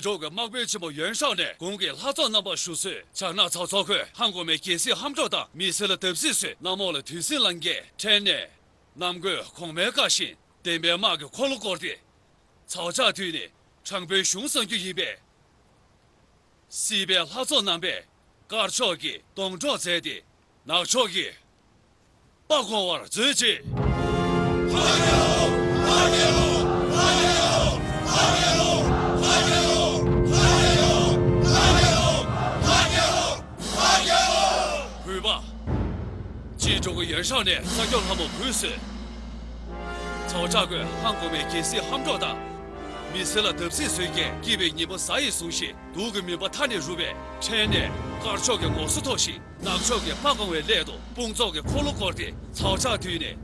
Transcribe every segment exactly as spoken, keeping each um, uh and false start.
འབྲོག་གི་དམག་དཔོན་ཆེན་པོ་ཡོན་ཧྲའོ་ནས་གོང་གི་ལྷ་ཚོགས་རྣམ་པར་ཞུ་གསོལ། ཇག་ནག་ཚའོ་ཚའོ་ཁོས་ཧང་གོ་མའི་རྒྱལ་སྲིད་ཧམ་འཕྲོག་དང་མི་སེར་ལ་བརྡབ་གསིག་བཟོས། གནམ་འོག་ལ་དུས་ཟིང་ལངས་རྐྱེན་ཕྲན་ནས་ནམ་རྒྱུན་གོང་མའི་བཀའ་བཞིན་བདེན་པའི་དམག་གི་འཁོར་ལོ་བསྐོར་ཏེ། ཚའོ་ཇག་བཏུལ་ནས་དྲང་པོའི་གཞུང་བསྲང་རྒྱུ་ཡིན་པས། སྲིད་པའི་ལྷ་ཚོགས་རྣམ་པས་དཀར་ཕྱོགས་ཀྱི་སྡོང་གྲོགས་མཛད་དེ། ནག་ཕྱོགས་ཀྱི་དཔའ་དགོངས་པར་མཛོད་ཅིག། གུས་པ། ཅི་ཀྲོའུ་གི་ཡོན་ཧྲའོ་ནས་ས་སྐྱོང་ལྷ་མོ་གུས་སོས། ཚའོ་ཇག་ཁོས་ཧང་གོ་མའི་རྒྱལ་སྲིད་ཧམ་འཕྲོག་དང་། མི་སེར་ལ་བརྡབ་གསིག་བཟོས་རྐྱེན་སྐྱིད་པའི་ཉིན་མོ་གཟའ་ཡིས་བཟུང་ཞིང་། སྡུག་གི་མུན་པ་མཐའ་ནས་རུབ་པས། ཕྲན་ནས་དཀར་ཕྱོགས་ཀྱི་ངོ་སོ་མཐོ་ཞིང་ནག་ཕྱོགས་ཀྱི་དཔའ་དགོངས་པའི་སླད་དུ་དཔུང་ཚོགས་ཀྱི་འཁོར་ལོ་བསྐོར་ཏེ་ཚའོ་ཇག་བཏུལ་ནས།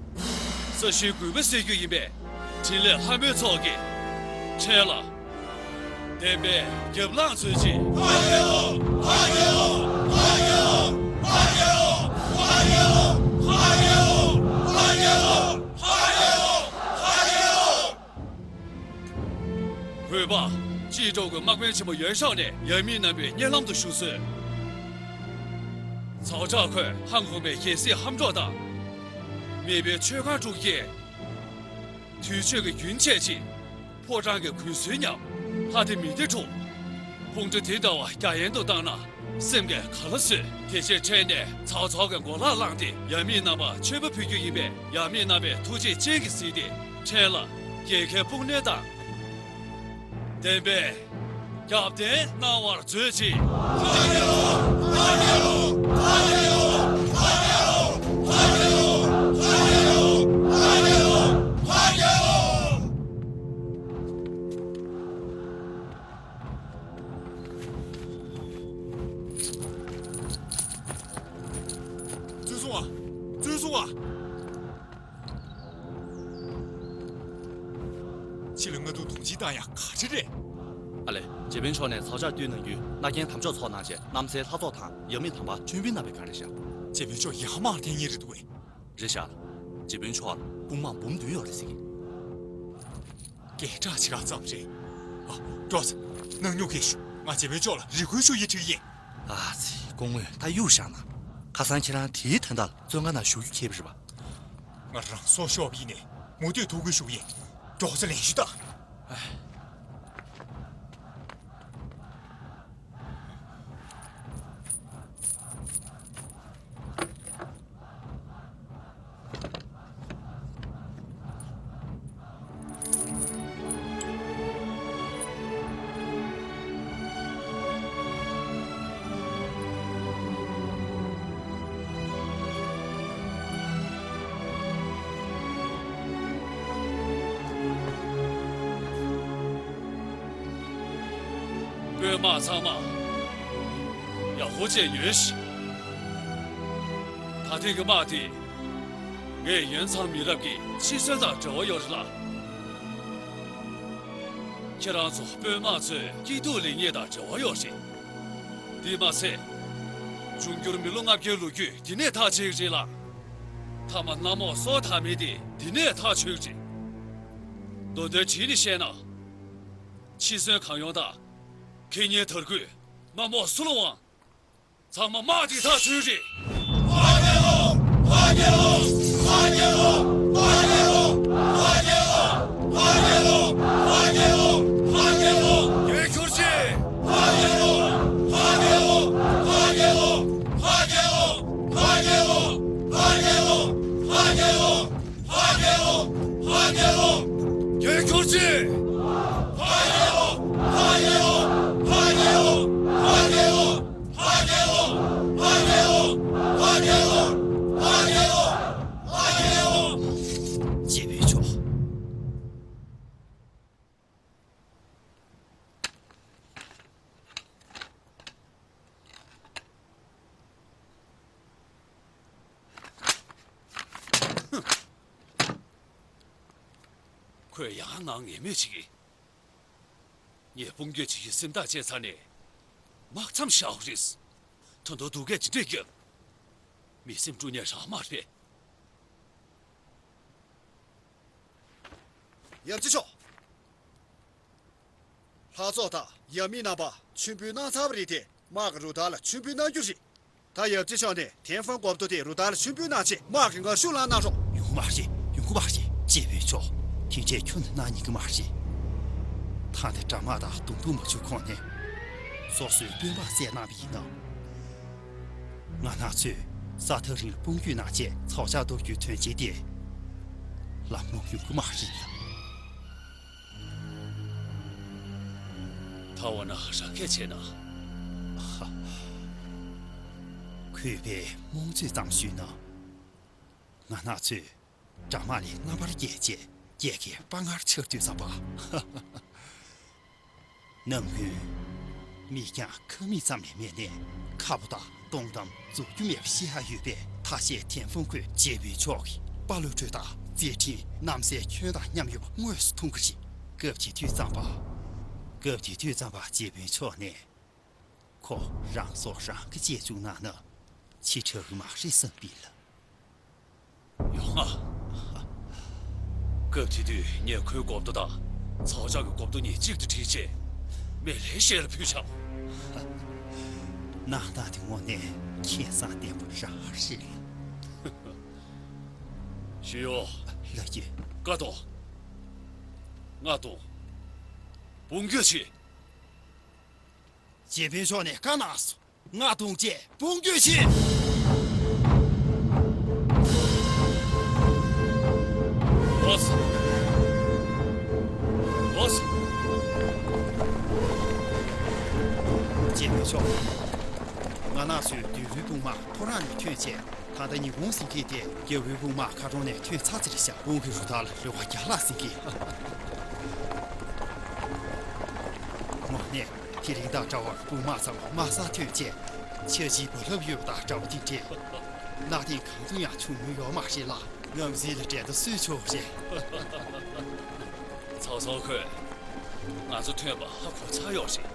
ས་གཞིའི་རྒུད་པ་སེལ་རྒྱུ་ཡིན་པས། འཕྲིན་ལས་ལྷ་མོའི་ཚོགས་ཀྱིས་ཕྲན་ལ་བདེན་པའི་རྒྱབ་ལངས་མཛོད་ཅིག། གུས་པ། ཅི་ཀྲོའུ་གི་དམག་དཔོན་ཆེན་པོ་ཡོན་ཧྲའོ་ནས་ཡབ་མེས་རྣམ་པའི་སྙན་ལམ་དུ་ཞུ་གསོལ། ཚའོ་ཇག་ཁོས་ཧང་གོ་མའི་རྒྱལ་སྲིད་ཧམ་འཕྲོག་དང་། མེས་པོའི་ཆོས་ཁང་དཀྲུགས་རྐྱེན། དུས་མཆོད་ཀྱི་རྒྱུན་ཆད་ཅིང་། ཕོ་བྲང་གི་གུས་སྲོལ་ཉམས། ལྷ་སྡེ་མི་སྡེ་འཁྲུགས། ཕུང་འདྲེ་དེ་འདྲ་བ་རྒྱ་ཡན་དུ་བཏང་ན། སེམས་ཀྱིས་ག་ལ་བཟོད། དེ་ཕྱིར་ཕྲན་ནས་ཚའོ་ཚའོ་གི་མགོ་ལག་བླངས་ཏེ་ཡབ་མེས་རྣམ་པར་མཆོད་པ་ཕུལ་རྒྱུ་ཡིན་པས། ཡབ་མེས་རྣམ་པས་ཐུགས་རྗེ་སྤྱན་གྱིས་གཟིགས་ཏེ་ཕྲན་ལ་རྒྱལ་ཁའི་དཔུང་སྣེ་དང་། བདེན་པའི་རྒྱབ་རྟེན་གནང་བར་མཛོད་ཅིག། བཙོན་སྲུང་བ། བཙོན་སྲུང་བ། ཕྱི་ལ་ང་ཚོ་དོན་རྐྱེན་བཏང་ཡག་ག་རེ་རེད། ཨ་ལེ། རྗེ་དཔོན་མཆོག་ནས་ཚའོ་ཇག་བཏུལ་གནང་རྒྱུའི་མནའ་གན་དམ་འཇོག་ཚོགས་གནང་རྗེས་གནམ་སའི་ལྷ་ཚོགས་དང་ཡབ་མེས་དམ་པ་མཆོད་འབུལ་གནང་བའི་བཀའ་རེད་ཤག། རྗེ་དཔོན་མཆོག་ཡར་མར་འཐེན་མཁན་རེད་འདུག་གས། རེད་ཤག། རྗེ་དཔོན་མཆོག་ལ་དཔུང་དམག་འབུམ་བདུན་ཡོད་རེད་ཟེར་གི། སྐད་གྲགས་ཆེ་ཁག་ཙམ་རེད། ཨ། འགྲོ་ཚེ། ནང་སྙུང་གས་ཞུ། ང་རྗེ་དཔོན་མཆོག་ལ་རེ་སྐུལ་ཞུ་ཡི་ཁྲིད་ཡིན། ཨ་ཙི། སྐུ་ངོ་ད་གཡུག་བཞག་ན། ཁ་སང་ཁྱེད་རང་དེའི་དོན་དག་ལ་བཙོན་ཁང་ནང་བཞུགས་རྒྱུ་ཁེལ་བ་རེད་པ། ང་རང་སྲོག་ཤོར་བ་ཡིན་ནའི་མུ་མཐུད་ཐུགས་ཁུར་ཞུ་གི་ཡིན། འགྲོ་ཚེ་ལན་ཞུ་དང་། དཔོན་དམག་ཚང་མ་ཡག་པོ་བྱས་ཉོན་ཞིག། ད་ཐེངས་ཀྱི་དམག་དེ་ངས་ཡོན་ཚང་མི་རབས་ཀྱི་འཆི་གསོན་དང་འབྲེལ་བ་ཡོད་རེད་ལ། ཁྱེད་རང་ཚོ་དཔོན་དམག་ཚོའི་སྐྱིད་སྡུག་ལེགས་ཉེས་དང་འབྲེལ་བ་ཡོད་རེད། དེ་མ་ཚད། འབྱུང་འགྱུར་མི་ལོ་ལྔ་བརྒྱའི་ལོ་རྒྱུས་འདི་ནས་ཐག་ཆོད་ཀྱི་རེད་ལ། མཐའ་མ་གནམ་འོག་སོ་ཐ་མའི་དེ་འདི་ནས་ཐག་ཆོད་ཀྱི་རེད། མདོ་དོན་བྲིས་ནས་བཤད་ན། འཆི་གསོན་གང་ཡོང་དང་། ཁེ་ཉེན་དར་རྒུད། གནམ་འོག་སུ་ལ་དབང་། ཚང་མ་དམག་དེས་ཐག་ཆོད་རེད། རྒྱལ་ཁྱོད་ཅི། རྒྱལ་ཁྱོད་ཅི། རྗེ་བོའི་མཆོག། ཁོས་ཡང་ང་ངན་སྨོད་བྱེད་ཀྱི། ངས་དཔུང་སྐྱོད་བྱེད་ཀྱི་སེམས་ཐག་བཅད་ཚར་ནས། དམག་མཚམས་བཞག་རེད། ད་དུང་སྡུག་སྐད་ཅི་འདྲས་བརྒྱབ། མི་སེམས་དཀྲུག་ནས་རང་མ་རེད། ཡབ་རྗེ་མཆོག། ལྷ་ཚོགས་དང་ཡབ་མེས་རྣམ་པ་མཆོད་འབུལ་གནང་ཚར་བ་རེད་དེ། དམག་གི་རུ་སྟར་ལ་མཆོད་འབུལ་གནང་རྒྱུ་རེད། ད་ཡབ་རྗེ་མཆོག་ནས་ཐེན་ཧྥང་རྒོབ་ཏོ་དེ་རུ་སྟར་ལ་མཆོད་འབུལ་གནང་ཆེད་དམག་གི་ངར་ཤུགས་ལངས་གནང་རོགས། ཡོང་གི་མ་རེད། ཡོང་གི་མ་རེད། ཅེ་བོན་མཆོག་དེ་འདྲས་ཁྱོན་ནས་གནང་ཉན་གི་མ་རེད། ད་ནི་དགྲ་དམག་དང་གདོང་ཐུག་མ་བྱུང་གོང་ནས་སོ་སོའི་སྤུན་པ་བསད་གནང་བ་ཡིན་ན། ང་རང་ཚོས་ས་ཐག་རིང་ལ་དཔུང་སྐྱོད་གནང་ཆེད་ཚོགས་བཅར་གཏོང་རྒྱུའི་དོན་ཆེན་དེ་ལམ་ལྷོང་ཡོང་གི་མ་རེད་ལ། ཐ་འོ་ན་རང་སྐད་ཆེ་ན། ཧ། གུས་པས་རྨོངས་ཚོད་ཙམ་ཞུས་ན། ང་རང་ཚོས་དགྲ་དམག་ལས་རྣམ་པར་རྒྱལ་བྱས་རྒྱལ་ཁའི་དཔའ་ངར་འཆར་དུས་ཙམ་པ། ནམ་རྒྱུན་མིག་རྒྱང་ཁ་མིག་ཙམ་ལས་མེད་ནས་ཁ་པོ་དང་སྟོང་གཏམ་རྫོགས་རྒྱུ་མེད་པ་བཤད་ཡ་ཡོད་པས། ཐ་ཤལ་ཐེན་ཧྥང་ཁོས་ཅེ་བོན་མཆོག་གི་དཔའ་བློ་གྲོས་དང་མཛད་འཕྲིན་རྣམ་སྲས་ཁྱོད་དང་མཉམ་ཡོད་པ་དངོས་སུ་མཐོང་གི་རེད། སྐབས་དེ་དུས་ཙམ་པ། སྐབས་དེ་དུས་ཙམ་པ་ཅེ་བོན་མཆོག་ནས་ཁོ་རང་སྲོག་རང་གིས་བཅད་བཅུག་གནང་ན་ཕྱི་དྲག་གི་མ་རེད་བསམ་པས་ལ། ཡོང་ང་། སྐབས་དེ་དུས་ངས་ཁོའི་རྒོབ་ཏོ་དང་ཚོགས་བཅར་གྱི་རྒོབ་ཏོ་གཉིས་གཅིག་ཏུ་དྲིལ་རྗེས་སྨན་བླའི་ཞལ་ལ་ཕུལ་བྱུང་། གནང་སྟངས་དེ་དངོས་གནས་མཁས་མཛངས་ལྡན་པ་རང་རེད་ལ། ཞུ་ཡོ། ལགས་ཀྱི། ཀ་ཏོ། ང་དང་། དཔུང་སྐྱོད་བྱེད། རྗེ་དཔོན་མཆོག་ནས་བཀའ་གནང་སོང་། ང་དང་བཅས་དཔུང་སྐྱོད་བྱེད། འོས། འོས། རྗེ་དཔོན་མཆོག་ང་རང་ཚོའི་བདུད་རུའི་དཔུང་དམག་ཐོ་རངས་ནས་ཐོན་བྱས། ད་ལྟ་ཉིན་གུང་ཟིན་གྱི་དེ་རྒྱལ་པོའི་དཔུང་དམག་མཁའ་གྲོང་ནས་ཐོན་ཚར་ཚར་བཞག་དཔུང་གི་རུ་སྟར་ལ་རེ་བ་རྒྱ་ལག་ཟིན་གྱི། དངོས་གནས། དེ་རིང་དང་འདྲ་བར་དཔུང་དམག་ཚང་མ་མ་ས་ཐོན་བྱས། འཆར་གཞིའི་རྦ་རླབས་གཡོས་པ་དང་འདྲ་བ་དེ་འདྲས། གནའ་དེང་གང་དུ་ཡང་བྱུང་མྱོང་ཡོད་མ་རེད་ལ། ངམ་སྲིད་ལ་འགྲན་ཟླ་སུས་ཆོག་རེད། ཚོགས་གཙོ་ཁོས་ང་ཚོ་ཐོན་པ་ཧ་གོ་ཚར་ཡོད་རེད།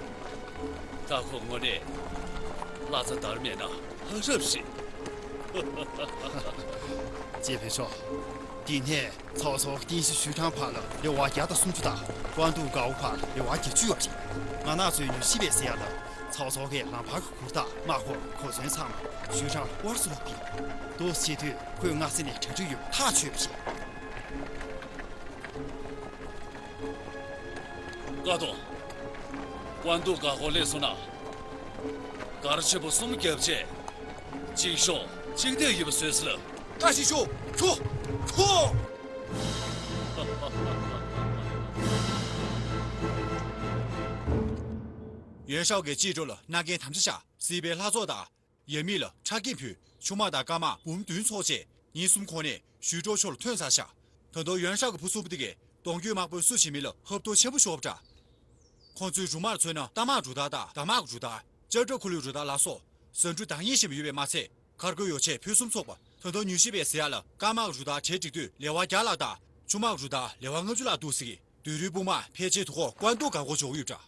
ད་ཁོ་དངོས་གནས་བླ་རྩ་དར་མེད་ན་ཧ་རབ་རེད། རྗེ་དཔོན་མཆོག་དེ་ནས་ཚོགས་གཙོ་ཏིན་ཤི་ཞུས་ཁྲང་བར་ལ་རེ་བ་བརྒྱ་དང་སུམ་ཅུ་དང་ཀོན་ཏུ་དགའ་བོ་བར་ལ་རེ་བ་བརྒྱད་ཅུ་ཡོད་རེད། ང་རང་ཚོའི་མྱུལ་ཞིབ་པས་ཟེར་ཡ་ལ། ཚོགས་གཙོ་གིས་ལམ་བར་གྱི་གུར་དང་དམག་སྒར་གོ་མཚོན་ཚང་མ་ཞུས་ཁྲང་ལ་དབར་སུ་ལབ་པས། དོ་བྱེད་དུས་ཁོས་སྔ་ས་ནས་གྲ་སྒྲིག་ཡོད་པ་ཐག་ཆོད་པ་རེད། ཀ་ཏོ། ཀོན་ཏུ་དགའ་བོ་སླེབས་སོང་ན། གར་ཆེན་པོ་གསུམ་བརྒྱབ་རྗེས། གཅིག་ཤོག་གཅིག་འདེགས་ཡོད་པ་བཟོས་སྲིད་ལ། བཀྲ་ཤིས་ཤོག་ཁྱོ། ཁྱོ། ཡོན་ཧྲའོ་གིས་ཅི་ཀྲོའུ་ལ་མནའ་གན་དམ་བཅའ་བཞག་སྲིད་པའི་ལྷ་ཚོགས་དང་། ཡབ་མེས་ལ་ཁྲག་སྐྱེམས་ཕུལ། ཆུ་དམག་དང་སྐར་དམག་འབུམ་བདུན་ཚོགས་རྗེས་ཉིན་གསུམ་གོང་ནས་ཞུས་ཀྲོའུ་ཕྱོགས་ལ་ཐོན་ཚར་བཞག་ད་དུང་ཡོན་ཧྲའོ་གི་བུ་གསུམ་པོ་དེ་གས་གདོང་བསྐྱོད་དམག་དཔོན་སུ་བྱེད་མིན་ལ་ཧབ་ཐོབ་ཆེན་པོ་ཤོར་བ་འདྲ། ཁོང་ཚོའི་སྦྲུམ་མར་མཚོན་ན་རྟ་དམག་གི་འབྲུག་ཐག་དང་འདབ་མ་གི་འབྲུག་ཐག་ཅར་ཀྲ་ཁུ་ལུའི་འབྲུག་ཐག་ལ་སོགས་ཟ་འབྲུ་བདག་ཉེན་ཞན་པ་ཡོད་པས་མ་ཚད། མཁར་རྒོད་ཡོ་ཆས་ཕུན་སུམ་ཚོགས་པ། ད་དུང་མྱུལ་ཞིབ་པས་ཟེར་ཡ་ལ་སྐར་དམག་གི་འབྲུག་ཐག་གྲལ་སྒྲིག་དུས་ལེ་དབར་བརྒྱ་ལྷག་དང་ཆུ་དམག་གི་འབྲུག་ཐག་ལེ་དབར་ལྔ་བཅུ་ལྷག་འདུག་ཟེར་གི། བདུད་རུའི་དཔུང་དམག་ཕལ་ཆེར་དུས་འཁོར་ཀོན་ཏུ་དགའ་བོ་འཇོག་ཡོད་འདྲ།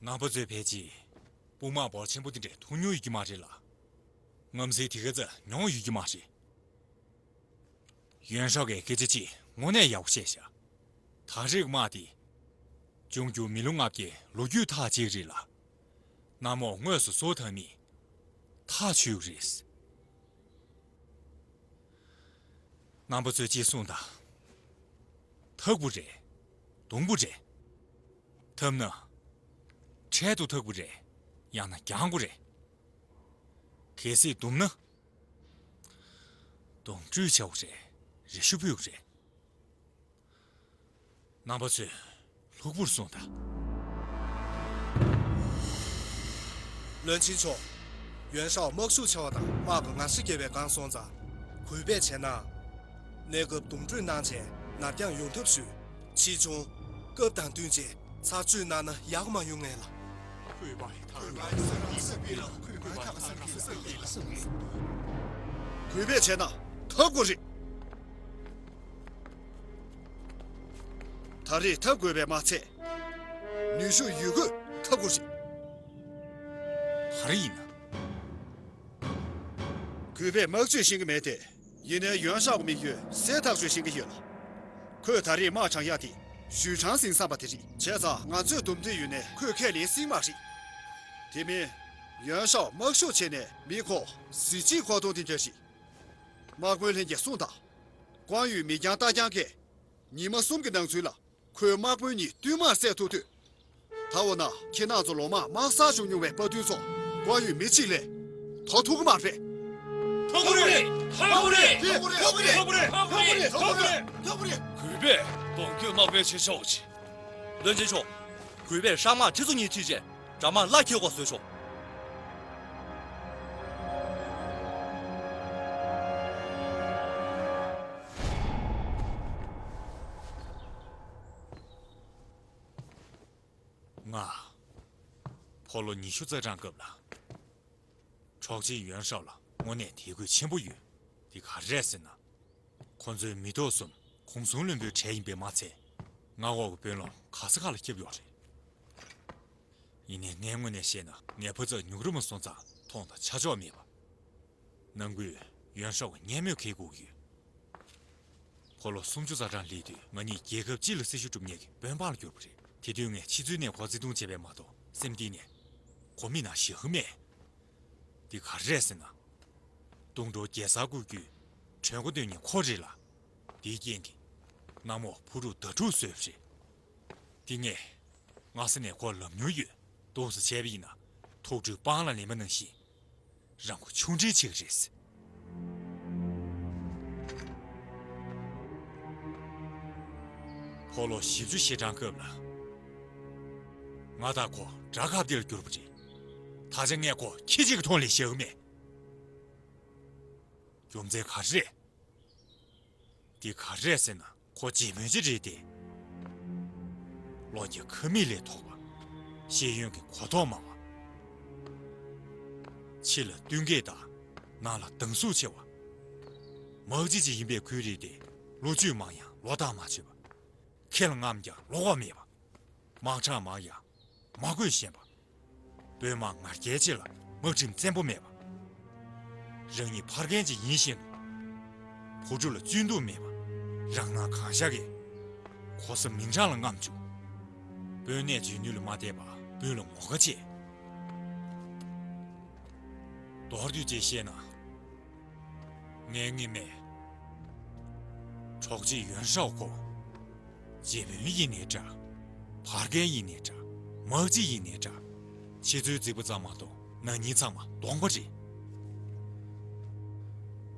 ང་པ་ཚོས་ཕལ་ཆེར་དཔུང་དམག་འབོར་ཆེན་པོ་དེ་འདྲ་ཐུག་མྱོང་ཡོད་ཀྱི་མ་རེད་ལ། ངམ་སྲིད་དེ་ག་ཚོད་མྱོང་ཡོད་ཀྱི་མ་རེད། ཡོན་ཧྲའོ་གིས་སྐད་ཆ་གཅིག་དངོས་གནས་ཡག་པོ་བཤད་ཤག་ད་རེས་ཀྱི་དམག་དེ། འབྱུང་འགྱུར་མི་ལོ་ལྔ་བརྒྱའི་ལོ་རྒྱུས་ཐག་བཅད་ཀྱི་རེད་ལ། གནམ་འོག་དངོས་སུ་སྲོག་ཐར་མིན་ཐག་ཆོད་ཀྱི་རེད། རྣམ་པ་ཚོས་ཅིག་གསུངས་དང་། འཐབ་དགོས་རེད། རྡུང་དགོས་རེད། འཐབ་ན། འཕྲལ་དུ་འཐབ་དགོས་རེད། ཡང་ན་འགྱངས་དགོས་རེད། གལ་སྲིད་རྡུང་ན། རྡུང་བཅུག་བྱ་དགོས་རེད། རེ་ཞུ་ཕུལ་དགོས་རེད། རྣམ་པ་ཚོས་ལྷུག་པོར་གསུངས་དང་། བློན་ཆེན་མཆོག་ཡོན་ཧྲའོ་དམག་ཤུགས་ཆེ་བ་དང་དམག་གི་ངར་ཤ་རྒྱས་པའི་སྒང་སོང་ཙང་། གུས་པས་བྱས་ན། གནས་སྐབས་རྡུང་རྒྱུག་གནང་བྱས་ནར་འགྱངས་ཡོང་ཐབས་ཞུ། ཆེ་ཆུང་། སྐབས་དང་བསྟུན་བྱས་ཚར་གཅོད་གནང་ན་ཡག་མ་ཡོང་ངེས་ལ། གུས་པས་བྱས་ན་འཐབ་དགོས་རེད། ད་རེས་འཐབ་དགོས་པས་མ་ཚད། ནུས་ཤུགས་ཡོད་དགུས་འཐབ་དགོས་རེད། ག་རེ་ཡིན་ན། གུས་པས་དམག་སྤྱོད་ཤེས་ཀྱི་མེད་དེ། ཡིན་ནའི་ཡོན་ཧྲའོ་གི་དམིགས་ཡུལ་གསལ་ཐག་ཆོད་ཤེས་ཀྱི་ཡོད་ལ། ཁོས་ད་རེས་དམག་དྲངས་ཡག་དེ་ཞུས་ཁྲང་ཟིན་བསམ་པ་དེ་རེད། བྱས་ཙང་ང་ཚོས་འདུམ་འགྲིག་ཡོད་ནའི་ཁོས་ཁས་ལེན་སྲིད་མ་རེད། དེ་མིན། ཡོན་ཧྲའོ་དམག་ཤོག་བྱས་ནས་མི་ཁོ་གཟི་བརྗིད་འཁོར་གཏོང་དེ་འདྲ་རེད། དམག་དཔོན་ལྷན་རྒྱས་གསུངས་དང་། ཀོང་ཡུས་མི་རྐྱང་རྟ་རྐྱང་གིས་ཉི་མ་གསུམ་གྱི་ནང་ཚུད་ལ་ཁོའི་དམག་དཔོན་གཉིས་བསྟུད་མར་བསད་ཐུབ་དུས། ད་འོ་ན་ཁྱེད་རང་ཚོ་ལོ་མང་དམག་སར་བཞུགས་མྱོང་བའི་དཔའ་རྟུལ་ཚོ་ཀོང་ཡུས་མི་གཅིག་ལས་དོ་ཐུབ་ཀྱི་མ་རེད། ཐུབ་ཀྱི་རེད། ཐུབ་ཀྱི་རེད། ཐུབ་ཀྱི་རེད། ཐུབ་ཀྱི་རེད། ཐུབ་ཀྱི་རེད། ཐུབ་ཀྱི་རེད། ཐུབ་ཀྱི་རེད། གུས་པས་གདོང་བསྐྱོད་དམག་དཔོན་ཆེ་ཤོག་ཅིག་བློན་ཆེན་མཆོག་གུས་པས་ཧྲང་དམག་ཁྲི་ཚོ་གཉིས་ཁྲིད་རྗེས་དགྲ་དམག་བླ་འཁྱེར་སྐོར་བཟོས་ཤོག་ང་ཕོ་ལོ་ཉི་ཤུ་རྩ་གྲངས་སྐབས་ལ། འཕྲོག་བྱེད་ཡོན་ཧྲའོ་ལ་དངོས་གནས་དད་གུས་ཆེན་པོ་ཡོད། འདི་ག་རེ་རེད་ཟེར་ན། ཁོ་ཚོའི་མི་ཐོག་གསུམ་གུང་སུན་བློན་པོའི་གྲས་ཡིན་པས་མ་ཚད། མངའ་འོག་གི་དཔོན་སློབ་ག་ས་ག་ལ་ཁྱབ་ཡོད་རེད། ཡིན་ནའི་ངའི་ངོས་ནས་བཤད་ན་ངའི་ཕོ་ཚོ་ཉུག་རུ་མ་སོང་ཙང་མཐོང་དང་ཆ་འཇོག་མེད་པ། ནང་ཁུལ་ཡོན་ཧྲའོ་གི་ངན་སྨོད་གལ་དགོས་ཀྱི་ཡོད། ཕོ་ལོ་སུམ་ཅུ་རྩ་གྲངས་སླེབས་དུས་ང་གཉིས་རྒྱལ་ཁབ་སྤྱི་ལ་སྲི་ཞུ་སྒྲུབ་མཁན་གྱི་དཔོན་པོ་ལ་གྱུར་པ་རེད། དེ་དུས་ངས་ཕྱི་ཚུལ་ནས་ཁོ་བརྩི་མཐོང་བྱས་པས་མ་གཏོགས་སེམས་གཏིང་ནས་ཁོ་མི་ནང་བཞག་གི་མེད། འདི་ག་རེ་རེད་ཟེར་ན། དུང་སྒྲོ་རྒྱལ་སར་བསྐུར་རྒྱུའི་གྲོས་འགོ་འདོན་མཁན་ཁོ་རེད་ལ། དེའི་རྐྱེན་གྱིས་གནམ་འོག་ཕུ་དཀྲུག་ཟླ་དཀྲུག་བཟོས་པ་རེད། འདི་ངས་སྔ་ས་ནས་ཁོར་ལབ་མྱོང་ཡོད། འདུག་སེ་བྱས་པ་ཡིན་ན་ཐུགས་སྤྲོ་སྤང་ལ་ལེན་པ་ནང་བཞིན། རང་མགོ་ཆུང་འདྲིས་བྱེད་ཀྱི་རེད། ཕོ་ལོ་བཞི་བཅུ་ཞེ་གྲངས་སྐབས་ལ། ང་དང་ཁོ་དགྲ་ཁ་གཏད་ལ་གྱུར་པ་རེད། ད་ཆ་ངས་ཁོ་ཁྱི་གཅིག་གི་ཐོག་ལས་བཞག་གི་མེད། རྒྱུ་མཚན་ག་རེ་རེད། འདི་ག་རེ་རེད་ཟེར་ན། ཁོ་རྗེ་དཔོན་ཅིག་རེད་དེ། ལོ་བརྒྱ་ཁབ་མིག་ལས་མཐོ་བ། ཤེས་ཡོན་གྱི་གོ་རྟོགས་མང་བ། ཕྱི་ལ་བསྟུན་མཁས་དང་ནང་ལ་སྡང་ཟུག་ཆེ་བ། དམག་སྤྱི་ཅིག་ཡིན་པའི་ཁུལ་རེད་དེ། བློ་ཆོད་མང་ཡང་བློ་ཐག་མ་ཆོད་པ། ཁེ་ལ་རྔམ་ཀྱང་བློ་ཁོག་མེད་པ། དམག་འཁྲུག་མང་ཡང་མ་དགོས་ཞེན་པ། དཔོན་དམག་ང་རྒྱལ་ཆེ་ལ་དམག་ཁྲིམས་བཙན་པོ་མེད་པ། རང་ཉིད་ཕར་རྒན་ཅིག་ཡིན་བཞིན་དུ། བུ་ཕྲུག་ལ་བརྩོན་འདུག་མེད་པ། རང་སྣང་གང་ཤར་གྱིས། གོ་ས་མིང་གྲགས་ལ་རྔམ་བཅུག་དཔོན་གནས་འཇོན་ནུས་ལ་མ་བལྟས་པར་དཔོན་ལ་ངོ་དགའ་བྱེད། མདོར་བསྡུས་ཅིག་བཤད་ན། ངའི་སྔོན་མས། འཕྲོག་བྱེད་ཡོན་ཧྲའོ་ཁོ། རྗེ་དཔོན་ཡིན་ནའི་འདྲ། ཕར་རྒན་ཡིན་ནའི་འདྲ། དམག་སྤྱི་ཡིན་ནའི་འདྲ། ཕྱི་ཚུལ་རྫིག་པ་ཙམ་མ་གཏོགས་ནང་ཉིད་ཚང་མ་གདོང་པ་རེད།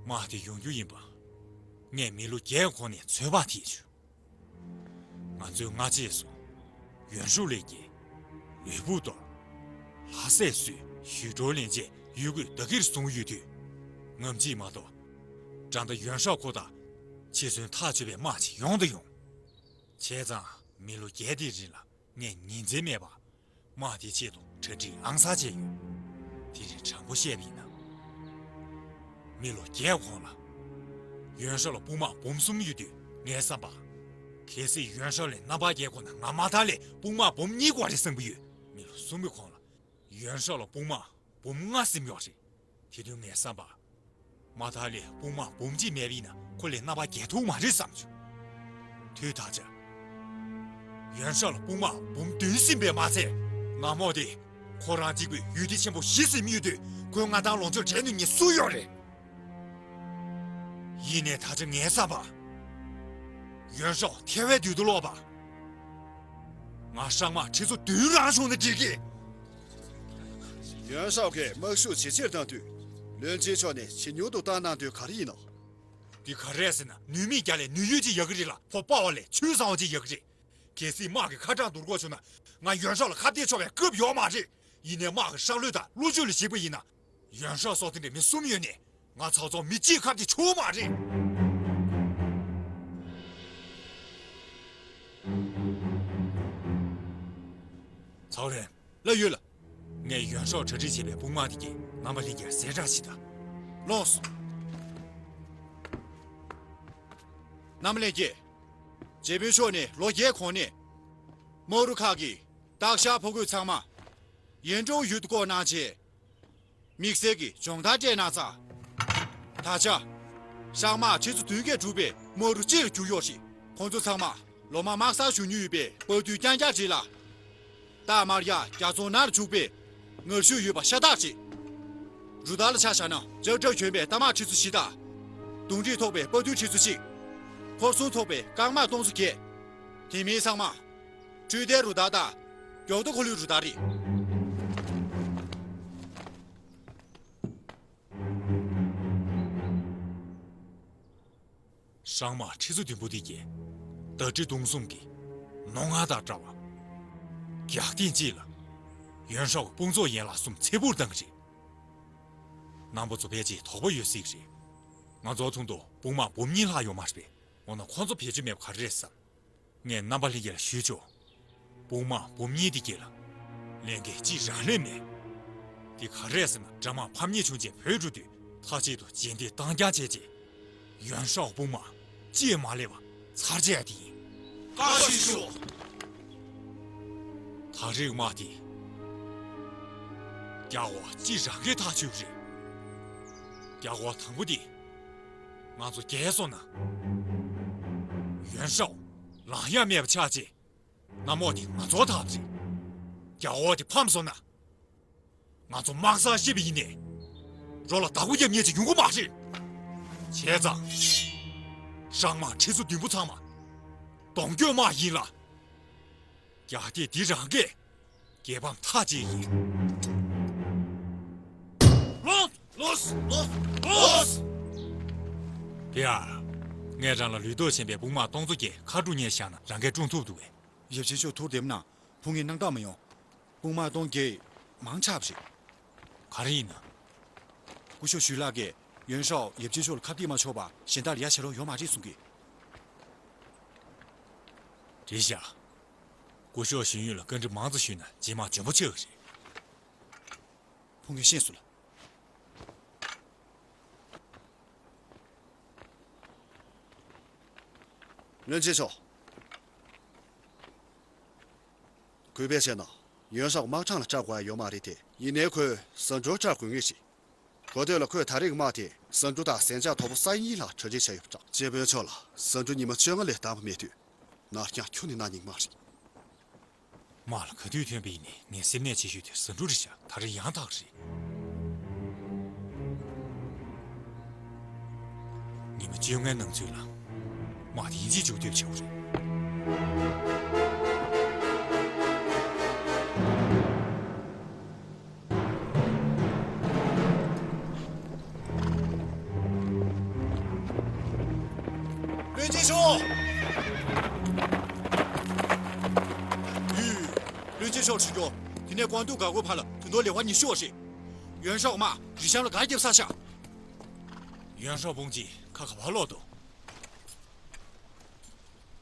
དམག་དེ་ཡོང་རྒྱུ་ཡིན་པ། ངས་མི་ལོ་བརྒྱད་གོང་ནས་ཚོད་དཔག་བྱས་བྱུང་། ང་ཚོའི་སྔ་རྗེས་སུ། ཡོན་ཧྲུའུ་ལས་ཀྱི། ལུས་ཕུང་གཏོར། ལྷ་སྲས་སུས་ཞུས་ཀྲོའུ་ལེན་རྗེས་ཡུལ་སྐོར་བདག་གིར་བཟུང་ཡོད་དུས། ངམ་གཅིག་མ་གཏོགས། དགྲ་ཟླ་ཡོན་ཧྲའོ་ཁོ་དང་། འཆི་གསོན་ཐག་ཆོད་པའི་དམག་ཅིག་ཡོང་དང་ཡོང་། བྱས་ཙང་མི་ལོ་བརྒྱད་དེའི་རིང་ལ་ངས་ཉིན་མཚན་མེད་པར། དམག་དེའི་ཆེད་དུ་གྲ་སྒྲིག་ཨང་གསར་བྱས་ཡོད། དེ་རིང་དྲང་པོ་བཤད་པ་ཡིན་ན། མི་ལོ་བརྒྱད་གོང་ལ། ཡོན་ཧྲའོ་ལ་དཔུང་དམག་འབུམ་གསུམ་ཡོད་དུས་ངའི་བསམ་པ། གལ་སྲིད་ཡོན་ཧྲའོ་ལས་རྣམ་པ་བརྒྱད་གོང་ན་ང་མ་མཐའ་ལས་དཔུང་དམག་འབུམ་གཉིས་དགོས་རེད་བསམ་གྱི་ཡོད། མི་ལོ་གསུམ་གྱི་གོང་ལ། ཡོན་ཧྲའོ་ལ་དཔུང་དམག་འབུམ་ལྔ་ཟིན་ཡོད་རེད། དེ་དུས་ངས་བསམ་པ། མ་མཐའ་ལས་དཔུང་དམག་འབུམ་གཅིག་མེད་པ་ཡིན་ན་ཁོ་ལས་རྣམ་པ་བརྒྱད་ཐུབ་མ་རེད་བསམ་བྱུང་། དུས་ད་ཆ། ཡོན་ཧྲའོ་ལ་དཔུང་དམག་འབུམ་བདུན་ཟིན་པས་མ་ཚད། ན་མོ་དེ། ཁོ་རང་གཅིག་པུས་ཡུལ་སྡེ་ཆེན་པོ་བཞི་ཟིན་ཡོད་དུས་ཁོའི་མངའ་ཐང་ལོངས་སྤྱོད་བྱེད་ནུས་མཁན་སུ་ཡོད་རེད། ཡིན་ནའི་ད་ཆ་ངའི་བསམ་པ། ཡོན་ཧྲའོ་ཐེ་བའི་དུས་དུ་ལོག་པ། ང་ཧྲང་དམག་ཁྲི་ཚོ་བདུན་རང་བྱུང་ན་འགྲིག་གི། ཡོན་ཧྲའོ་གིས་དམག་ཤུགས་ཇེ་ཆེར་བཏང་དུས། བློན་ཆེན་མཆོག་ནས་ཇེ་ཉུང་དུ་བཏང་གནང་དོན་ག་རེ་ཡིན་ནམ། འདི་ག་རེ་རེད་ཟེར་ན། ནུས་མེད་རྒྱ་ལས་ནུས་ཡོད་ཅིག་ཡག་གི་རེད་ལ། ཕོ་དཔའ་བ་ལས་ཆོས་བཟང་བ་ཅིག་ཡག་གི་རེད། གལ་སྲིད་དམག་གི་ཁ་གྲངས་བསྡུར་དགོས་བྱུང་ན། ང་ཡོན་ཧྲའོ་ལ་ཁ་གཏད་གཅོག་པའི་སྐབས་ཡོད་མ་རེད། ཡིན་ནའི་དམག་གི་ཤག་ལོས་དང་བློ་སྤྱོད་ལ་གཞིགས་པ་ཡིན་ན། ཡོན་ཧྲའོ་སོགས་དེ་འདྲའི་མི་གསུམ་ཡོད་ནའི། ང་ཚོ་ཚོ་མི་གཅིག་ཁ་གཏད་ཆོག་མ་རེད། ཚའོ་རེན། ལ་ཡོད་ལ། ངས་ཡོན་ཧྲའོ་གྲ་སྒྲིག་བྱས་པའི་དཔུང་དམག་དེ་གྱིས་རྣམ་པ་ལྷན་རྒྱས་ཟས་གྲ་ཞིག་དང་། ལོངས་སོ། རྣམ་པ་ལྷན་རྒྱས། རྗེ་དཔོན་མཆོག་ནས་ལོ་བརྒྱད་གོང་ནས། དམག་རུ་ཁག་གི་སྟག་ཤར་ཕོ་རྒོད་ཚང་མ། ཡན་ཀྲོའུ་ཡུལ་དུ་བསྐོར་གནང་རྗེས། དམིགས་བསལ་གྱི་སྦྱོང་བརྡར་སྤྲད་གནང་ཙང་། ད་ཆ། ཧྲང་དམག་ཁྲི་ཚོ་བདུན་བརྒྱས་གྲུབ་པའི་དམག་རུ་གཅིག་ལ་གྱུར་ཡོད་རེད། ཁོང་ཚོ་ཚང་མ་ལོ་མང་དམག་སར་བཞུགས་མྱོང་ཡོད་པའི་དཔའ་རྟུལ་རྐྱང་རྐྱང་རེད་ལ། རྟགས་དམར་ཡག་རྒྱ་མཚོ་ནང་ལ་བྱུག་པའི་ངར་ཤུགས་ཡོད་པ་ཤ་སྟག་རེད། རུ་སྟར་ལ་ཆ་བཞག་ན་ལྕགས་སྒྲོག་གྱོན་པའི་རྟ་དམག་ཁྲི་ཚོ་བཞི་དང་། གདོང་དྲེག་ཐོགས་པའི་དཔའ་རྟུལ་ཁྲི་ཚོ་གཅིག། འཁོར་སྲུང་ཐོགས་པའི་རྐང་དམག་སྟོང་ཚོ་བརྒྱད། དེ་མིན་ཚང་མ་འཕྲུལ་རྟའི་རུ་སྟར་དང་། མགྱོགས་མདའ་འཁོར་ལོའི་རུ་སྟར་རེད། སྲང་དམག་ཁྲི་ཚོ་བདུན་པོ་དེ་གྱིས་མདའ་གྲི་མདུང་གསུམ་གྱི་རྣོ་ངར་དང་བྲལ་བ། རྒྱག་ཐེངས་གཅིག་ལ་ཡོན་ཧྲའོ་དཔུང་ཚོགས་ཡན་ལག་གསུམ་ཚེ་འཕུར་བཏང་གི་རེད། རྣམ་པ་ཚོ་ཕལ་ཆེར་དོགས་པ་ཡོད་སྲིད་ཀྱི་རེད། ང་ཚོ་མཚོན་དུ་དཔུང་དམག་འབུམ་གཉིས་ལྷག་ཡོད་མ་རེད་པས། འོ་ན་ཁོང་ཚོ་བེད་སྤྱོད་མེད་པ་ག་རེ་རེད་བསམ། ངས་རྣམ་པ་ལྷན་རྒྱས་ལ་ཞུས་ཆོག་དཔུང་དམག་འབུམ་གཉིས་དེ་གྱད་ལ་ལས་འགན་གཅིག་རང་ལས་མེད། དེ་ག་རེ་རེད་ཟེར་ན། དགྲ་དམག་ཕམ་ཉེས་བྱུང་རྗེས་བྲོས་འགྲོ་དུས་མཐའ་གཅིག་ཏུ་རྗེས་འདེད་བཏང་རྐྱང་བྱས་རྗེས། ཡོན་ཧྲའོ་དཔུང་དམག་ཅིས་མ་སླེབས་པ་ཚར་བཅད་དེ་ཡིན། བཀའ་ཤིས་ཤོག་ད་རེས་དམག་དེ་རྒྱལ་བ་གཅིག་རང་གིས་ཐག་གཅོད་ཀྱི་རེད། རྒྱལ་བ་དང་པོ་དེ་ང་ཚོ་རྒྱལ་སོང་ན། ཡོན་ཧྲའོ་ལངས་ཡ་མེད་པ་ཆགས་རྗེས། གནམ་འོག་འདི་ང་ཚོ་བདག་རེད། རྒྱལ་བ་འདི་ཕམ་སོང་ན། ང་ཚོ་དམག་སར་ཤི་བ་ཡིན་ནའི། རོ་ལ་བདག་པོ་རྒྱབ་མཁན་ཅིག་ཡོང་གི་མ་རེད། བྱས་ཙང་། སྲང་དམག་ཁྲི་ཚོ་བདུན་པོ་ཚང་མ་གདོང་སྐྱོད་དམག་ཡིན་ལ། རྒྱག་ཐེངས་འདི་རང་གིས་རྒྱལ་ཕམ་ཐག་བཅད་ཡིན། ལོག་ལོག་ལོག་ལོག་དེ་ཡང་། ངས་རང་ལ་ལུས་སྟོབས་ཆེན་པོའི་དཔུང་དམག་སྟོང་ཚོ་བརྒྱད་ཁ་དཀྲུག་མཁན་བཞག་ན་རང་གིས་དཀྲུག་ཐུབ་འདུག་གས། ཡབ་ཆེན་མཆོག་ཐུགས་བདེ་མོ་གནང་། ཕུང་ངེ་སྣང་དག་མ་ཡོང་། དཔུང་དམག་སྟོང་བརྒྱད་མང་ཆགས་པ་རེད། ག་རེ་ཡིན་ན། སྐུ་ཞབས་ཞུས་ལགས་ཀྱིས་ཡོན་ཧྲའོ་ཡབ་ཆེན་མཆོག་ལ་ཁ་གཏད་མ་ཆོག་པ་གཞན་དག་ལ་ཡ་བྱེད་རོགས་ཡོད་མ་རེད་གསུང་གི། རེད་ཤག་སྐུ་ཞབས་ཞུས་ཡོན་ལ་བཀའ་འདྲི་མང་ཙམ་ཞུས་ན་རྗེས་མ་འཇོན་པོ་ཆགས་ཀྱི་རེད། ཕུང་ངེ་ཤེས་སོང་ལ། བློན་ཆེན་མཆོག་གུས་པས་བཤད་ན། ཡོན་ཧྲའོ་དམག་འཕྲང་ལ་བཅར་དགོས་ཡ་ཡོད་མ་རེད་དེ། ཡིན་ནའི་ཁོས་ཟ་འབྲུར་བཅར་དགོས་ངེས་ཤིག་གོ་ཐོས་ལ་ཁོས་ད་རེས་ཀྱི་དམག་དེ་ཟ་འབྲུ་དང་ཟན་ལྕགས་དོ་པོ་ས་ཡ་གཉིས་ལྷག་གྲ་སྒྲིག་བྱས་ཡོད་པ་འདྲ། སྐྱེས་དཔོན་མཆོག་ལ་ཟ་འབྲུ་ཉི་མ་བཅོ་ལྔ་ལས་འདང་བ་མེད་དུས། ནར་འགྱངས་ཁྱོན་ནས་གནང་སྙིང་མ་རེད། དམག་ལ་ག་དུས་ཐོན་པ་ཡིན་ནའི་ངའི་སེམས་ནད་ཆེ་ཤོས་དེ་ཟ་འབྲུ་རེད་ཤག་ད་རེས་ཡང་དག་རེད། ཉི་མ་བཅོ་ལྔའི་ནང་ཚུད་ལ་དམག་དེ་ཡིན་གཅིག་མཇུག་སྡུད་བྱེད་དགོས་རེད། བློན་ཆེན་མཆོག་ཡུས། བློན་ཆེན་མཆོག་ཁྲིད་སྐྱོང་། དེ་ནས་ཀོང་ཏུང་འགག་སྒོའི་བར་ལ་དུས་ཐུང་ལེ་དབར་ཉི་ཤུ་བ་རེད། ཡོན་ཧྲའོ་དམག་རི་གཤམ་ལ་སྒར་བརྒྱབ་ཚར་ཤག་ཡོན་ཧྲའོ་དཔུང་ཆེན་ཁ་ག་བར་ལོག་འདུག་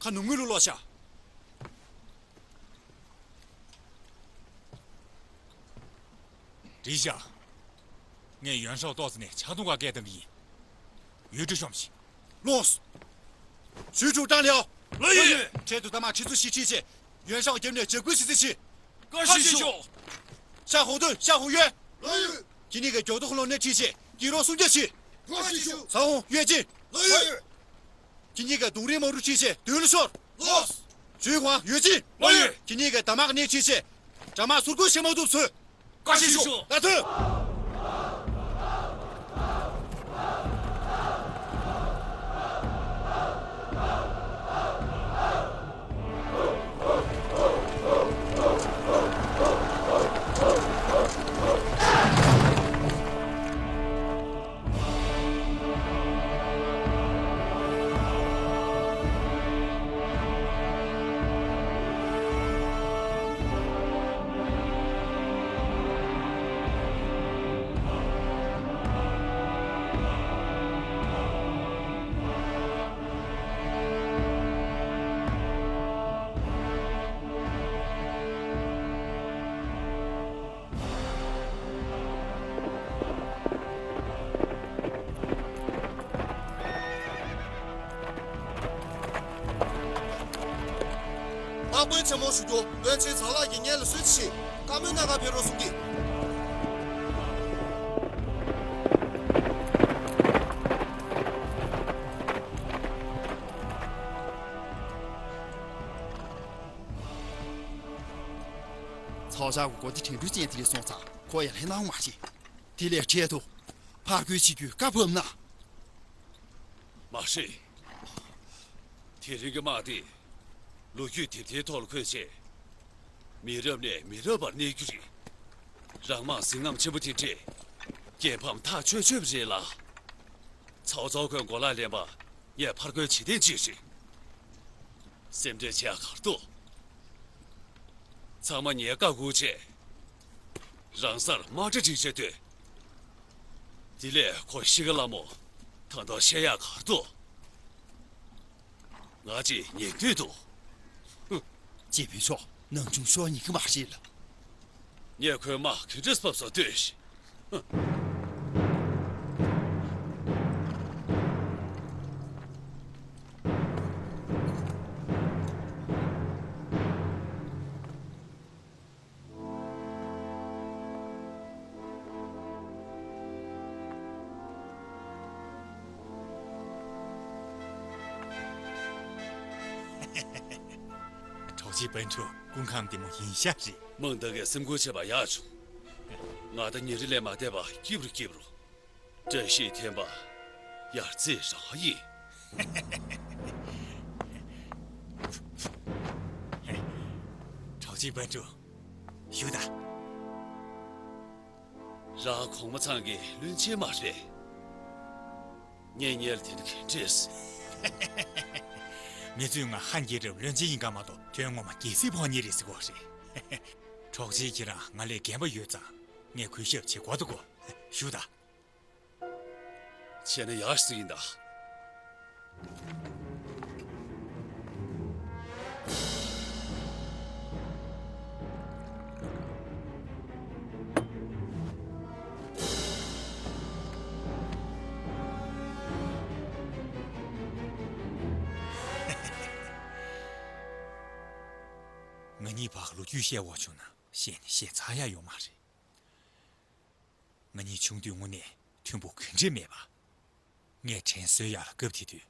ཁ་ནུབ་ངོས་ལ་ལོག་ཤག་རེད་ཤག་ངས་ཡོན་ཧྲའོ་ཏོག་ཙམ་ནས་ཆག་རྡུང་ག་སྐད་བཏང་གི་ཡིན། ཡུས་ཀྲི་ཤོམ་ཞིག་ལོངས། ཞུས་ཀྲུའུ་ཀྲང་ལིའོ། ལགས་ཡོད། འཕྲལ་དུ་རྟ་དམག་ཁྲི་ཚོ་བཞི་ཁྲིད་བྱས། ཡོན་ཧྲའོ་རྒྱབ་ནས་འཇབ་རྒོལ་བྱེད་རྩིས་བྱེད། བཀའ་དྲིན་ཆེ་ཞུ། ཤ་ཧོ་ཏུན། ཤ་ཧོ་ཡོན། ལགས་ཡོད། ཁྱེད་གཉིས་ཀྱིས་མགྱོགས་དོ་ཁོ་ལོ་ནས་ཁྲིད་བྱས་ཀི་རོ་སྲུང་སྐྱོབ་བྱེད། བཀའ་དྲིན་ཆེ་ཞུ། ས་ཧོང་ཡོད་ཅིན། ལགས་ཡོད། ཁྱེད་གཉིས་ཀྱིས་རྡུང་རིང་མ་རུ་ཁྲིད་བྱས་མདུན་ལ་ཤོར། ལགས། ཞུས་ཧོང་ཡོད་ཅིན། ལགས་ཡོད། ཁྱེད་གཉིས་ཀྱིས་དམག་ནས་ཁྲིད་བྱས་དགྲ་དམག་ཟུར་བཀོལ་བྱེད་མ་ཐུབ་བཟོས། བཀའ་དྲིན་ཆེ་ཞུ། ལ་ཐོན། དམག་དཔོན་ཆེན་མོ་ཞུ་རྒྱུ། བློན་ཆེན་ཚང་ལགས་ཀྱིས་སྔོན་ལ་གསོལ་ཇ་བྱེད། བཀའ་མོལ་གནང་ག་ཕེབས་རོགས་གསུང་གི། ལོ་ཞག་གི་མགོ་དེ་དྲན་འཕྲུལ་ཅན་དེ་ལས་སོང་ཙང་ཁོ་ཡར་སླེབས་གནང་མ་རེད། དེ་ལས་འཕྲལ་དུ་ཕར་རྒོལ་བྱེད་རྒྱུའི་བཀའ་ཕབ་ན། མ་རེད། དེ་རིང་གི་དམག་དེ་ལོ་རྒྱུས་དེབ་ཐེར་ཐོག་ལ་འཁོད་བྱས། མི་རབས་ནས་མི་རབས་བར་གནས་རྒྱུ་རེད། རང་དམག་ཟིལ་རྔམ་ཆེན་པོ་དེ་འདྲས་རྒྱལ་ཕམ་ཐག་ཆོད་ཆོད་རེད་ལ། ཚའོ་ཚའོ་ཁོས་མགོ་ལག་ལེན་པ་ངས་ཕར་རྒོལ་བྱེད་དོན་ཅི་རེད། སེམས་ཁྲལ་བྱེད་ཡག་ག་རེ་འདུག་ཚང་མ་ངས་བཀའ་བསྒུགས་བྱས། རང་སར་དམག་གྲ་སྒྲིག་བྱས་སྡོད། དེ་ལས་ཁོ་ཤི་ཁ་ལ་མོ་ད་དུང་བཤད་ཡག་ག་རེ་འདུག་ང་ཅིག་ཉན་འདོད་འདུག་ཧུ། སྐྱེས་བུ་མཆོག་ནང་ཆུང་ཤོར་ཉན་གི་མ་རེད་ལ། ངས་ཁོའི་དམག་ག་འདྲས་ཕབ་སོང་ལྟོས་ཤིག་ཧུ། གྲོགས་མཆེད་དཔལ་འབྱོར་སྐུ་ཁམས་བདེ་མོ་ཡིན་ཤག་རེད། མང་དག་གིས་སེམས་ཁུར་བྱེད་པ་ཡག་བྱུང་། ང་ད་ཉིན་རེ་ལས་མ་བསྡད་པ་སྐྱིད་པོ་རུ་སྐྱིད་པོ་རུ། བཀྲ་ཤིས་ཐེམ་པ་ཡར་རྩེ་རང་ཡིན། གྲོགས་མཆེད་དཔལ་འབྱོར། བཞུགས་དང་། རང་གོང་མ་ཚང་གི་བློན་ཆེན་མ་རེད། ངས་ཉལ་དེ་འདྲ་ག་འདྲས། མི་ཚོས་ང་ཧན་རྒྱལ་རབས་བློན་ཆེན་ཡིན་ག་མ་གཏོགས་དོན་ངོ་མ་རྒྱལ་སྲིད་ཕོ་ཉ་རེད་ཟེར་གོ་རེད། གྲོགས་མཆེད་ཁྱེད་རང་ང་ལས་རྒན་པ་ཡོད་ཙང་ངས་གུས་ཞབས་བྱེད་དགོས་འདུག་གོ། བཞུགས་དང་། བྱས་ན་ཡག་ཞིག་ཡིན་ད། ང་གཉིས་བར་ལོ་རྒྱུས་བཤད་དགོས་བྱུང་ན་བཤད་ནས་བཤད་ཚར་ཡག་ཡོད་མ་རེད། ང་གཉིས་ཆུང་དུས་དངོས་གནས་མཐུན་པོ་ག་འདྲས་མེད་པ། ངས་དྲན་གསོའི་ཡག་ལ་སྐབས་དེ་དུས་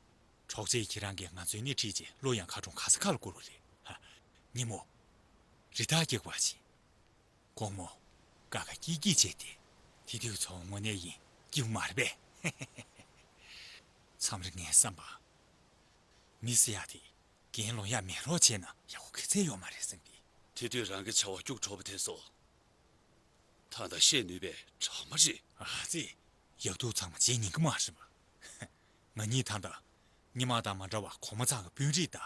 གྲོགས་མཆེད་ཁྱེད་རང་གིས་ང་ཚོའི་སྣེ་ཁྲིད་རྗེས་གླུ་ཡང་ཁ་གྲོང་ག་ས་ག་ལ་བསྐུར་བ་རེད། ཧ། ཉིན་མོ། རི་དྭགས་རྒྱག་པ་བྱས། དགོང་མོ། ཀ་ཁ་སྐྱིད་སྐྱིད་བྱས་ཏེ། དེ་དུས་ཚོ་དངོས་གནས་ཡིན་སྐྱིད་པོ་མ་རེད་པས། མཚམས་རེ་ངས་བསམ་པ། མི་ཟེར་ཡག་དེ། རྒན་ལོང་ཡག་མེད་རོགས་བྱས་ན་ཡག་པོ་ག་ཚད་ཡོད་མ་རེད་བསམ་གི། དེ་དུས་རང་གི་བྱ་བ་སྐྱུག་བྲོ་བོ་དེ་ཚོ། ད་ལྟ་བཤད་ནུས་པའི་གྲངས་མ་རེད། ཨ་ཙི། ཡག་སྡུག་ཚང་མ་བརྗེད་ཉན་གི་མ་རེད་པ། ང་གཉིས་ད་ལྟ་སྔོན་མ་དང་མ་འདྲ་བར་གོང་མ་ཚང་གི་དཔོན་རིགས་དང་།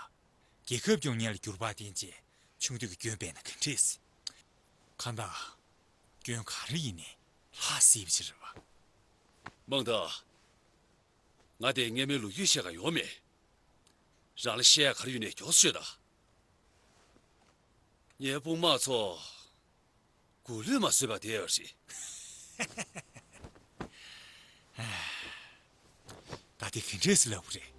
རྒྱལ་ཁབ་སྐྱོང་མཁན་ལ་གྱུར་པར་བརྟེན་བྱས་ཆུང་དུས་ཀྱི་སྐྱོན་སྤེལ་ན་ག་འདྲས། གང་ལྟར། སྐྱོན་ག་རེ་ཡིན་ནའི་ལྷག་སྲིད་པ་ཅིག་རེད་པ། མང་ད། ང་དེ་སྔས་མའི་ལོ་རྒྱུས་བཤད་ག་ཡོང་མེད། རང་ལ་བཤད་ཡག་ག་རེ་ཡོད་ནའི་མགྱོགས་སུ་ཤོད་ད། ངའི་དཔུང་དམག་ཚོ་མགོ་ལུས་མ་བཟོད་པ་དེ་ཡོད་རེད། ད་དེ་ག་འདྲས་སེ་ལབ་དགོས་རེད།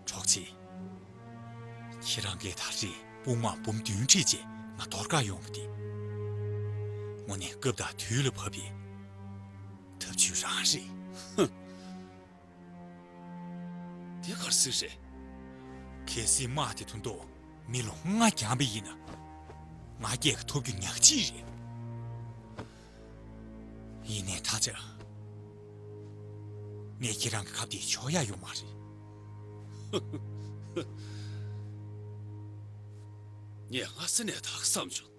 གྲོགས་མཆེད། ཁྱེད་རང་གིས་ད་རེས་དཔུང་དམག་འབུམ་བདུན་ཁྲིད་རྗེས་ང་གཏོར་ག་ཡོང་བ་དེ། དངོས་གནས་སྐབས་དང་དུས་ལ་བབ་པའི་ཐབས་ཇུས་རང་རེད། ཧུ། དེ་ག་རེ་ཟེར་རེད། གལ་སྲིད་དམག་དེ་དོན་དུ་མི་ལོ་ལྔ་འགྱངས་པ་ཡིན་ན། ང་སྐྱེས་ཀྱི་ཐོབ་རྒྱུ་ཉག་གཅིག་རེད། ཡིན་ནའི་ད་ཆ། ངས་ཁྱེད་རང་གི་ཁ་བརྡས་ཆོག་ཡག་ཡོད་མ་རེད། ངས་སྔ་ས་ནས་ད་ག་བསམ་བྱུང་།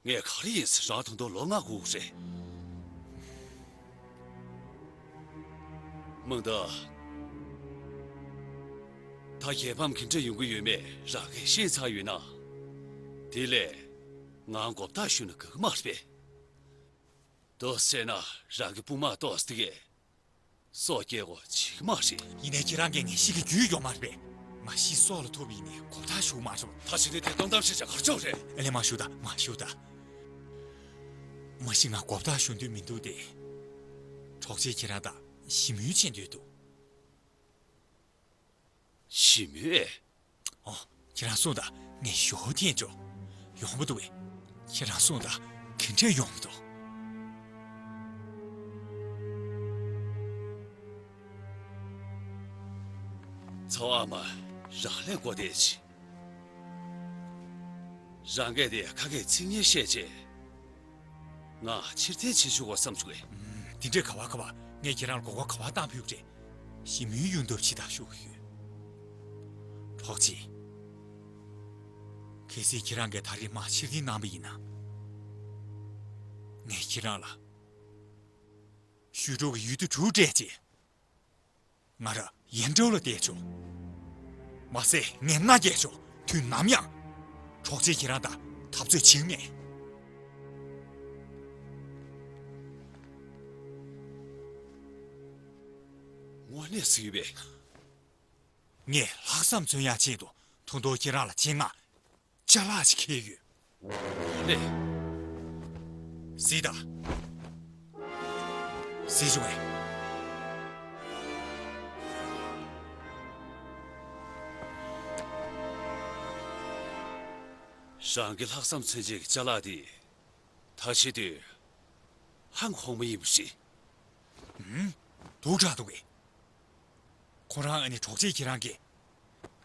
ངས་ག་རེ་ཡིན་ཟེར་རང་ད་དུང་ལོ་ལྔ་སྒུག་རེད། མང་ད། ད་རྒྱལ་ཕམ་ག་འདྲ་ཡོང་གི་ཡོད་མེད་རང་གིས་ཤེས་ཚར་ཡོད་ན། དེ་ལས་ང་མགོ་བཏགས་ཞུས་ན་དགའ་གི་མ་རེད་པས། ཏོག་ཙམ་ན་རང་གི་དཔུང་དམག་ཏོག་ཙམ་དེ་གས་སྲོག་སྐྱེལ་དགོས་བྱེད་ཀྱི་མ་རེད། ཡིན་ནའི་ཁྱེད་རང་གིས་ངས་ཤི་གི་རྒྱུས་ཡོད་མ་རེད་པས། ང་ཤི་སྲོག་ལ་ཐུག་པ་ཡིན་ནའི་མགོ་བཏགས་ཞུ་གི་མ་རེད་པ། ད་ཕྱི་ནས་དེ་སྟོང་གཏམ་བཤད་བྱ་གར་ཆོག་རེད། ཨ་ལས་མ་ཞུ་ད་མ་ཞུ་ད། མ་གཞི་ང་མགོ་བཏགས་ཞུ་འདོད་མི་འདུག་སྟེ། གྲོགས་མཆེད་ཁྱེད་རང་དང་ཞི་མོལ་བྱེད་འདོད་འདུག་ཞི་མོལ་ཨེ། ཨོ། ཁྱེད་རང་གསུངས་དང་ངས་ཞོར་འཐེན་ཆོག་ཡོང་མི་འདུག་པས། ཁྱེད་རང་གསུངས་དང་ག་འདྲས་ཡོང་མི་འདུག་ཚ་བ་མ་རང་ལས་འགོ་བསྡད་ཅིག་རང་གིས་དེ་ཁ་སྐད་ཚིག་ངན་བཤད་རྗེས། ང་ཕྱིར་འཐེན་བྱེད་ཆོག་གོ་བསམ་བྱུང་བས། ཨུམ། དེ་འདྲའི་ག་བ་ག་བ། ངས་ཁྱེད་རང་ལ་གོ་སྐབས་ག་བ་བཏང་ཕོད་ཀྱི་རེད། ཞི་མོལ་ཡོང་ཐབས་ཅི་ལྟར་ཞུ་གི་ཡོད། གྲོགས་ཅིག། གལ་སྲིད་ཁྱེད་རང་གིས་ད་རེས་མར་ཕྱིར་འཐེན་གནང་པ་ཡིན་ན། ངས་ཁྱེད་རང་ལ་ཞུས་ཀྲོའུ་གི་ཡུལ་དུ་གྲུ་སྤྲད་རྗེས། ང་རང་ཡན་ཀྲོའུ་ལ་བསྡད་ཆོག། མ་ཟད་ངས་མནའ་བསྐྱལ་ཆོག། དུས་ནམ་ཡང་གྲོགས་མཆེད་ཁྱེད་རང་དང་འཐབ་རྩོད་བྱེད་མེད། དངོས་གནས་སུ་ཡོད་པས། ངས་ལྷག་བསམ་མཚོན་ཡག་ཆེད་དུ་ཐུང་ཐུང་ཁྱེད་རང་ལ་ཆེད་མངགས་ཅ་ལག་ཅིག་ཁྱེར་ཡོད། ལེ། གཟིགས་དང་། གཟིགས་བྱུང་བས། རང་གི་ལྷག་བསམ་མཚོན་བྱེད་ཀྱི་ཅ་ལག་འདི། ད་བྱེད་དུས། ཧང་གོང་མ་ཡིན་པ་རེད། ཧུམ། སྡུག་དྲགས་འདུག་གས། ཁོ་རང་ཨ་ནི་གྲོགས་མཆེད་ཁྱེད་རང་གིས་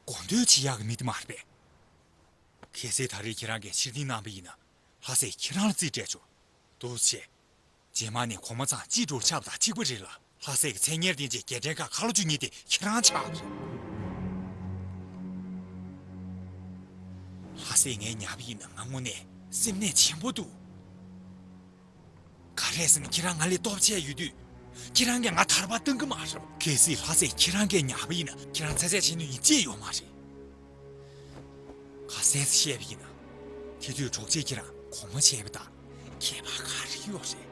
གོ་འདོད་བྱེད་ཡག་གི་མི་དེ་མ་རེད་པས། གལ་སྲིད་ད་རེས་ཁྱེད་རང་གིས་ཕྱིར་འཐེན་གནང་པ་ཡིན་ན་ལྷ་སྲས་ཁྱེད་རང་ལ་རྩིས་སྤྲད་ཆོག། འདུག་སེ་བྱས། རྗེས་མ་ནས་གོང་མ་ཚང་གཅིག་འགྲོ་ཆགས་པ་དང་གཅིག་པ་རེད་ལ། ལྷ་སྲས་ཀྱི་མཚན་སྙན་ལྡན་ཅིག་རྒྱལ་ཕྲན་ཁག་ཁ་ལོ་བཅུ་གཉིས་དེ་ཁྱེད་རང་ཆགས་པ་རེད། ལྷ་སྲས་ངས་ཉར་བ་ཡིན་ན་ང་དངོས་གནས་སེམས་ནད་ཆེན་པོ་འདུག། ག་རེ་ཟེར་ན་ཁྱེད་རང་ང་ལ་སྟོབས་ཆེ་ཡོད་དུས། ཁྱེད་རང་གིས་ང་ཐར་པ་གཏང་གི་མ་རེད། གལ་སྲིད་ལྷ་སྲས་ཁྱེད་རང་གིས་ཉར་བ་ཡིན་ན་ཁྱེད་རང་ཚ་ཚད་བྱེད་ནུས་ཡིན་ཅེས་ཡོད་མ་རེད། ཁ་གསལ་ཙམ་བཤད་པ་ཡིན་ན། དེ་དུས་གྲོགས་མཆེད་ཁྱེད་རང་གོང་མ་བྱས་པ་དང་ཁྱད་པར་ག་རེ་ཡོད་རེད།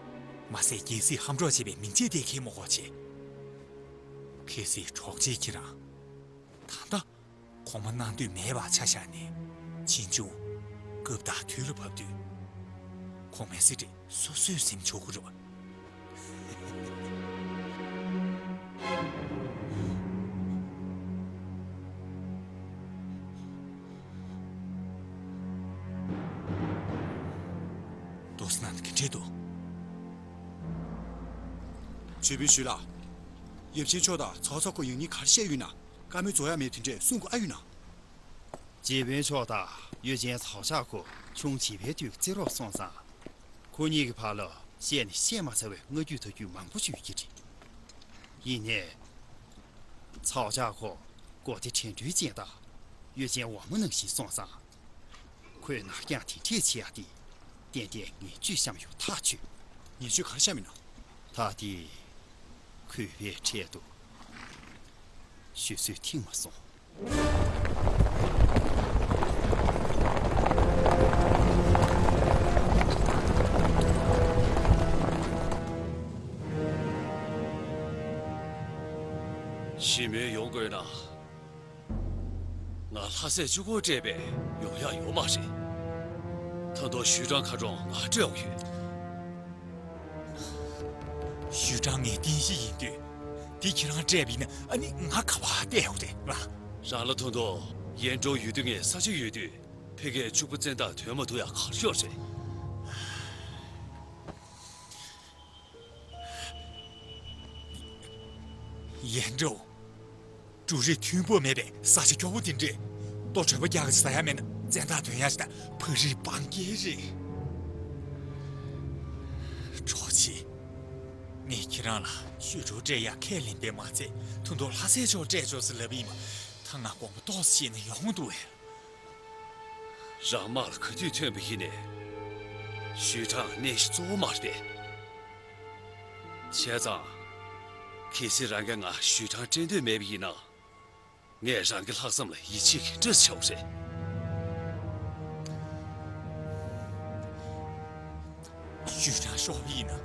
མ་ཟད་རྒྱལ་སྲིད་ཧམ་འཕྲོག་བྱས་པའི་མིང་ཚད་དེ་ཁྱེད་མ་དགོས་བྱས། གལ་སྲིད་གྲོགས་མཆེད་ཁྱེད་རང་ད་ལྟ་གོང་མ་གནང་འདོད་མེད་པ་ཆ་བཞག་ནས་ཕྱིས་འབྱུང་སྐབས་དང་དུས་ལ་བབ་དུས་གོང་མའི་གསེར་བྲིས་སོ་སོས་ཟིན་ཆོག་གི་རེད་བ། དོ་སྣང་གི་འདྲེ་དོ། ཇུས་འབུལ་ཞུས་ལ། ཡབ་ཆེན་མཆོག་དང་ཚའོ་ཚའོ་ཁོ་ཡང་སྙིང་ག་རེ་བཤད་ཡོད་ན། བཀའ་མོལ་རྫོགས་ཡ་མེད་དེ་འདྲས་གསུང་དགོས་ཨ་ཡོད་ན། རྗེ་དཔོན་མཆོག་དང་ཡུལ་ཅན་ཚའོ་ཅཱ་ཁོ་ཆུང་བྱིས་པའི་དུས་བརྩི་རོགས་སོང་ཙང་། ཁོ་གཉིས་ཀྱི་བར་ལ་བཤད་ནས་བཤད་མ་ཚར་བའི་སྔ་རྒྱུད་ད་རྒྱུད་མང་པོ་ཞིག་ཡོད་ཀྱི་རེད། ཡིན་ནའི། ཚའོ་ཅཱ་ཁོ་མགོ་བདེ་དྲན་འདུན་ཅན་དང་ཡུལ་ཅན་འོག་མ་ནང་བཞིན་སོང་ཙང་། ཁོས་ནག་རྐྱང་དེ་འདྲས་བྱེད་ཡ་དེ་ཏན་ཏན་ངན་ཇུས་བཤམས་ཡོད་ཐག་ཆོད། ངན་ཇུས་ག་རེ་བཤམས་ཡིན་ན། ད་དེ་གུས་པའི་གྲལ་དུ་ཞུ་སྲོལ་ཐིག་མ་སོང་། ཞི་མོལ་ཡོང་དགོས་ན། ང་ལྷ་སྲས་གཅིག་པོ་སྤྲད་པས་ཡོང་ཡག་ཡོད་མ་རེད། ད་དུང་ཞུས་ཀྲང་མཁར་གྲོང་ང་སྤྲད་དགོས་ཡོད། ཞུས་ཀྲང་ངའི་རྟེན་གཞི་ཡིན་དུས། འདི་ཁྱེད་རང་སྤྲད་པ་ཡིན་ན་ཨ་ནི་ང་ག་པར་བསྡད་ཡོད་རེད་ལགས། རང་ལ་ད་དུང་ཡན་ཀྲོའུ་ཡུལ་དུ་ངའི་ས་ཆ་ཡོད་དུས་ཕ་གིར་གཅིག་པོ་བཙན་ཐབས་དོན་མ་ཐུབ་ཡག་ག་རེ་ཡོད་རེད། ཡན་ཀྲོའུ། འབྲུ་རིགས་མཐོན་པོ་མེད་པའི་ས་ཆ་སྐྱོ་པོ་དེ་འདྲས། ལྟོ་དྲོད་པ་རྒྱག་གི་ཟ་ཡ་མེད་ན་བཙན་ཐབས་དོན་ཡ་ཞིག་དང་ཕག་རིགས་སྤང་རྒྱལ་རེད། གྲོགས་མཆེད། ངས་ཁྱེད་རང་ལ་ཞུས་ཀྲོའུ་སྤྲད་ཡ་ཁས་ལེན་པས་མ་ཚད་ཐུང་ཐུང་ལྷ་སྲས་མཆོག་སྤྲད་ཆོག་ཟེར་ལབ་ཡིན་པ། ད་ང་དགོངས་པ་ཏོག་ཙམ་བཞེས་ན་ཡོང་འདུག་བས། རང་དམག་ལ་ག་དུས་ཐོན་པ་ཡིན་ནའི། ཞུས་ཀྲང་གནས་གཞི་གཙོ་བོ་མ་རེད། བྱས་ཙང་། གལ་སྲིད་རང་གིས་ང་ཞུས་ཀྲང་སྤྲད་འདོད་མེད་པ་ཡིན་ན། ངས་རང་གི་ལྷག་བསམ་ལ་ཡིད་ཆེས་ཀྱི་སྤྲོས་བྱའོ་རེད། ཞུས་ཀྲང་ཤོར་བ་ཡིན་ན།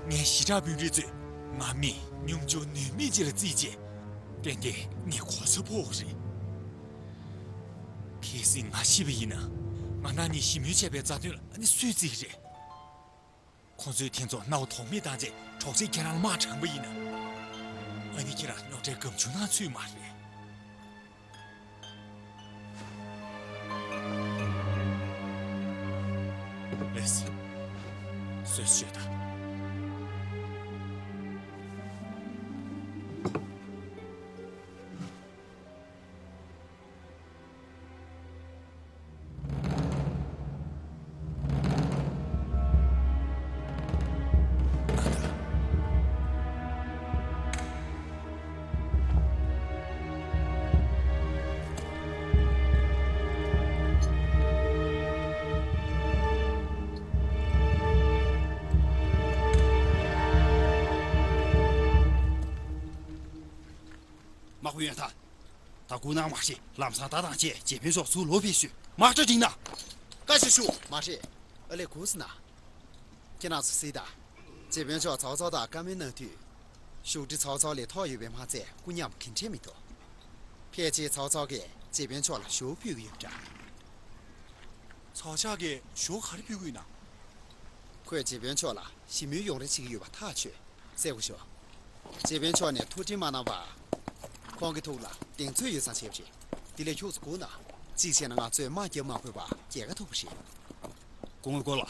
ངས་ཞི་དྲག་དཔོན་རིགས་ཚོས་ང་མི་སྙོམ་ཆུང་ནུས་མེད་ཅིག་ལ་བརྩིས་རྗེས། ཏན་ཏན་ངས་གོ་ས་ཕོག་པ་རེད། གལ་སྲིད་ང་ཤི་བ་ཡིན་ན། ང་རང་གཉིས་ཞི་མོལ་བྱས་པའི་རྩ་དོན་ལ་ཨ་ནི་སུས་བརྩི་གི་རེད། ཁོང་ཚོས་དེ་ཚོ་རྣ་བ་དོགས་མེད་བཏང་རྗེས་གྲོགས་མཆེད་ཁྱེད་རང་ལ་དམག་དྲངས་པ་ཡིན་ན། ཨ་ནི་ཁྱེད་རང་རྙོག་དྲའི་སྒམ་ཆུང་ནང་ཚུད་མ་རེད། ལགས་སེ། གསོལ་ཇ་མཆོད་དང་། ཧུ་ཡོན་ཐང་། ད་སྐུ་ན་མ་ཤི་ལམ་སང་ད་དང་བཅས་རྗེ་དཔོན་མཆོག་ཚུར་ལོག་པའི་ཤུལ་དམག་གྲ་སྒྲིག་ན། བཀའ་ཞིག་ཞུ། མ་རེད། ཨ་ལས་གུ་སི་ན། ཁྱེད་རང་ཚོ་སྲིད་ད། རྗེ་དཔོན་མཆོག་ཚའོ་ཚའོ་དང་བཀའ་མོལ་གནང་དུས། བཞུགས་ཁྲི་ཚའོ་ཚའོ་ལས་ཐོག་ཡོད་པའི་དམག་རྩལ་སྐུ་ཉམས་གི་འཕྲད་མི་འདུག་ཕལ་ཆེར་ཚའོ་ཚའོ་གིས་རྗེ་དཔོན་མཆོག་ལ་ཞུ་ཕུལ་གི་ཡོད་འདྲ། ཚའོ་ཚའོ་གིས་ཞུ་ག་རེ་ཕུལ་གི་ཡོད་ན། ཁོས་རྗེ་དཔོན་མཆོག་ལ་ཞི་མོལ་ཡོང་རེ་བྱེད་ཀྱི་ཡོད་པ་ཐག་ཆོད། གསལ་པོ་ཤོད། རྗེ་དཔོན་མཆོག་ནས་ཐུགས་ཁྲལ་མ་གནང་བར། ཁོང་གི་ཐུགས་ལ་གདེང་ཚོད་ཡོད་ཙང་བྱས་པ་རེད། དེ་ལས་ཁྱུག་ཙམ་སྒུག་ན། གཅིག་བྱས་ན་ང་ཚོས་དམག་རྒྱབ་མ་དགོས་པར་རྒྱལ་ཁ་ཐོབ་པ་རེད། སྐུ་ངོ་སྐོར་ལ།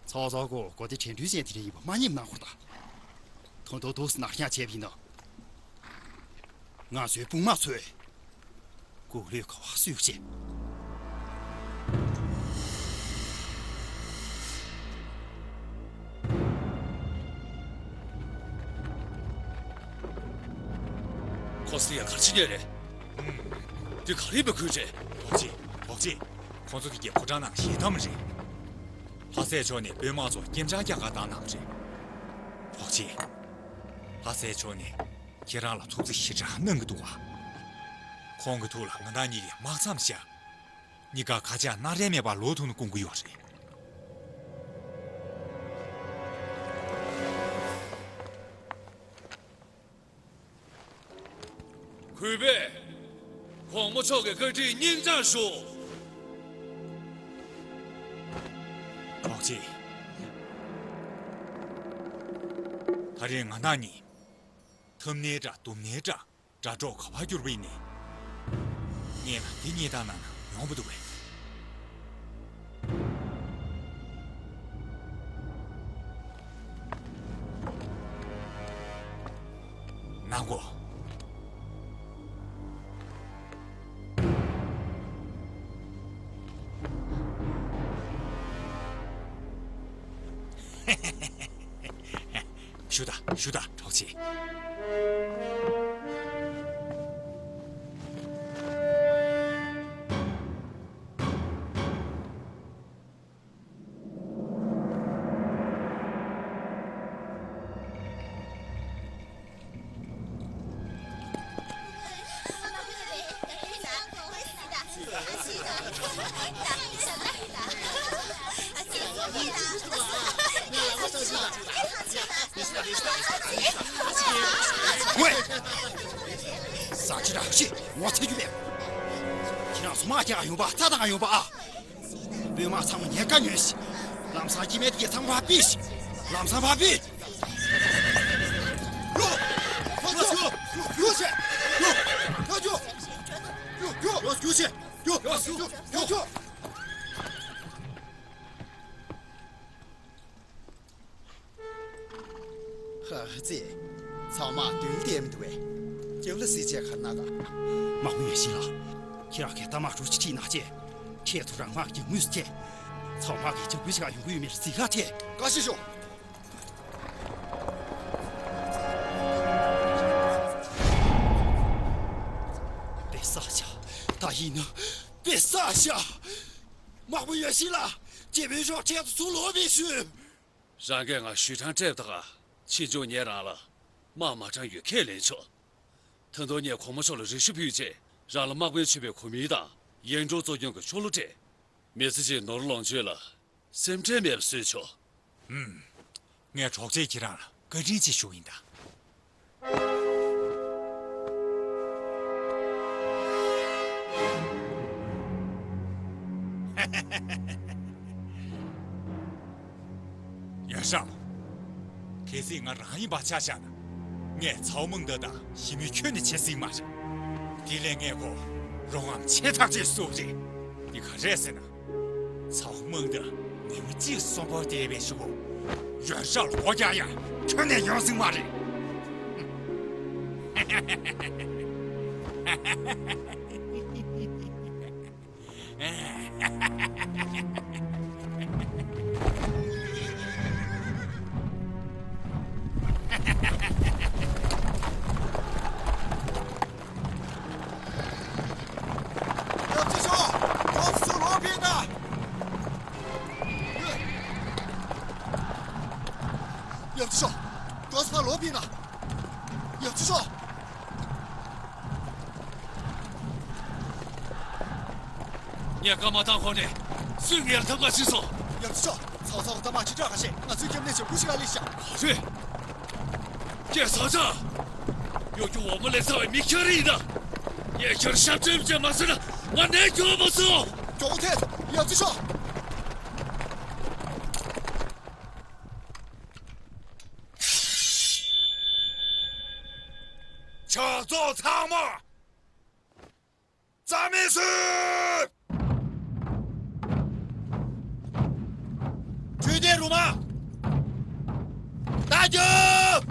ཚའོ་ཚའོ་ཁོ་གོ་དེ་དྲན་འདུན་ཅན་དེ་འདྲ་ཡིན་པ་མ་ཉིད་ནང་ཁོ་ད། ཐོན་ཐོ་ཐོ་སི་ནག་ཤང་བྱས་པ་ཡིན་ནོ། ང་ཚོའི་དཔུང་དམག་ཚོས་སྐུ་ལུས་ག་བ་སུས་བྱེད། ཁོ་སི་ཡ་གར་ཕྱིན་ཡོད་རེད། ཨུམ། འདི་ག་རེ་བའི་ཁུལ་རེད། དོག་ཅི། དོག་ཅི། ཁོ་ཚོ་གི་རྒྱབ་ཁོ་ཁྲག་ནང་ཞེ་དམ་རེད། ལྷ་སྲས་མཆོག་ནས་དཔོན་དམག་ཚོ་སྐྱེམ་ཆང་རྒྱག་ག་བཏང་གནང་རེད། དོག་ཅི། ལྷ་སྲས་མཆོག་ནས་ཁྱེད་རང་ལ་ཐུགས་རྗེ་ཞེ་དྲག་གནང་གི་འདུག་བ། ཁོང་གི་ཐུགས་ལ་ང་རང་གཉིས་ཀྱིས་དམག་མཚམས་བཞག་གཉིས་ཀ་ཁ་ཆག་སྣ་རལ་མེད་པར་ལོ་ཐུག་ནས་སྐུང་གི་ཡོད་རེད། གུས་པས། གོང་མ་མཆོག་གི་བཀའ་དྲིན་སྙིང་བཅངས་ཞུ། གྲོགས་མཆེད། ད་རེས་ང་རང་གཉིས། འཐབ་ནའི་འདྲ་འདུམ་ནའི་འདྲ། དགྲ་གྲོགས་ག་པར་གྱུར་པ་ཡིན་ནའི། ངས་ལ་འདི་གཉིས་དང་ནང་ན་ཡོང་བ་འདུག་པས། ནང་གོ། ཞུ་དང་ཞུ་དང་གྲོགས་མཆེད། ཝེ། ས་ཆི་ར་ཤི་ངོ་ཚ་རྒྱུ་མེད། ཁྱེད་རང་ཚོ་དམག་རྒྱག་ཡོང་པ་རྩྭ་དང་ཡོང་པ་ཨ། དཔོན་དམག་ཚང་མ་ཉེན་ཁ་ཉོན་ཞིག་ལམ་སང་སྐྱེ་དམན་དེ་གས་ཚང་མ་ཕར་ཕུད་ཤིག་ལམ་སང་ཕར་ཕུད། ཡོ། ཡོ། ཡོ། ཡོ། ཡོ། ཡོ། ཡོ། ཡོ། ཡོ། ཡོ། ཡོ། ཧ་ཙི། ཚང་མ་མདུན་བསྡད་མི་འདུག་པས། སྐྱབས་ལ་སྲིད་ཆས་ག་ན་ག་དམག་མི་ཡོད་ཤི་ལ། ཁྱེད་རང་གིས་རྟ་དམག་གྲུ་ཆི་ཁྲིད་ནག་ཅེས། ཁྱེད་ཚོ་རང་དམག་གི་དངོས་སུ་ཁྱེད། ཚང་མ་གིས་ཇག་པུའི་ཆ་ཡོང་གི་ཡོད་མེད་རྩིས་ཁ་ཐེ། བཀའ་ཤིས་ཤོག་པེ་ས་ཤ། ད་ཡིན་ན། པེ་ས་ཤ། དམག་མི་ཡོད་ཤི་ལ། རྗེ་དཔོན་ཤོག་ཁྱེད་ཚོ་ཚུར་ལོག་པའི་ཤུལ། རང་གིས་ང་ཞུས་ཁྲང་སྤྲད་པ་དང་ཕྱིན་ཆོག་ཉེ་རང་ལ་དམག་མ་དྲངས་ཡོད་ཁས་ལེན་ཆོག་ད་དུང་ངས་གོང་མ་མཆོག་ལ་རེ་ཞུ་ཕུལ་ཆེད་རང་ལ་དམག་དཔོན་ཆེན་པོའི་གོ་མིང་དང་ཡེང་ཀྲོའུ་གཙོ་སྐྱོང་གི་ཆོ་ལོ་སྤྲད། མི་ཚེ་གཅིག་ནོར་ལོངས་སྤྱོད་ལ་སེམས་ཁྲལ་མེད་པ་བཟོས་ཆོག་ངས་གྲོགས་མཆེད་ཁྱེད་རང་ལ་བཀའ་དྲིན་ཆེ་ཞུ་གི་ཡིན་ད། ཡོན་ཧྲའོ། གལ་སྲིད་ང་རང་ཡིན་པ་ཆ་བཞག་ན། ངས་ཚའོ་མང་ཏེ་དང་ཞི་མོལ་ཁྱོན་ནས་བྱེད་སྲིད་མ་རེད། དེ་ལས་ངས་ཁོ་རོགས་རམ་བྱེད་ཐག་ཆོད་སོང་རེད། འདི་ག་རེད་ཟེར་ན། ཚའོ་མང་ཏེ་ཉིན་མོ་གཅིག་གསོན་པོར་བསྡད་པའི་གཞུག་གུ། ཡོན་ཧྲའོ་ལ་སྒོ་རྒྱག་ཡ་ཁྱོན་ནས་ཡོང་སྲིད་མ་རེད། ཡབ་ཆེ་ཤོག་ཏོག་ཙམ་ལོག་ཕེབས་དང་། ཡབ་ཆེ་ཤོག་ཏོག་ཙམ་ཕར་ལོག་ཕེབས་དང་། ཡབ་ཆེ་ཤོག་ངས་བཀའ་མ་བཏང་གོང་ནས་སུས་ངའི་ཐབ་ཀ་ཕྱིས་སོང་། ཡབ་ཆེན་མཆོག་ཚའོ་ཚའོ་དང་མ་ཁྱི་ཁྲག་ཁ་ཤས་ང་ཚོའི་རྒྱབ་ནས་ཞབས་བཀོད་ཞིག་ཨ་ལས་ཤག་ག་རེ། ཀྱེ་ས་ཆ། གཡོ་སྒྱུ་འོ་མ་ལས་ཚ་བའི་མི་ཁྱེར་ཡིན་ད། ངས་ཁྱེར་ཞབས་ཕྱི་བྱེད་མ་ཟེར་ན་ང་ནས་སྐྱོ་མ་སོང་། མགྱོགས་ཐད། ཡབ་ཆེན་མཆོག་ཕྱག་ཚོགས་ཚང་མ། རྩ་མེད་བཟོས། འཕྲོད་བསྟེན་རུ་མ། རྟ་རྒྱུག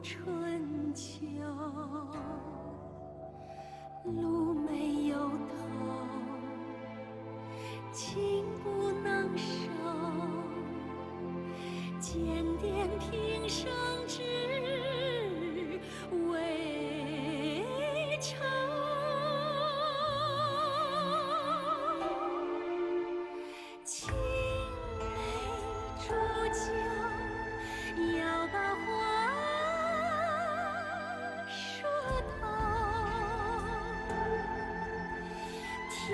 春秋，路没有头，情不能收，剪点平生只为酬。青梅煮酒，要把话说透。天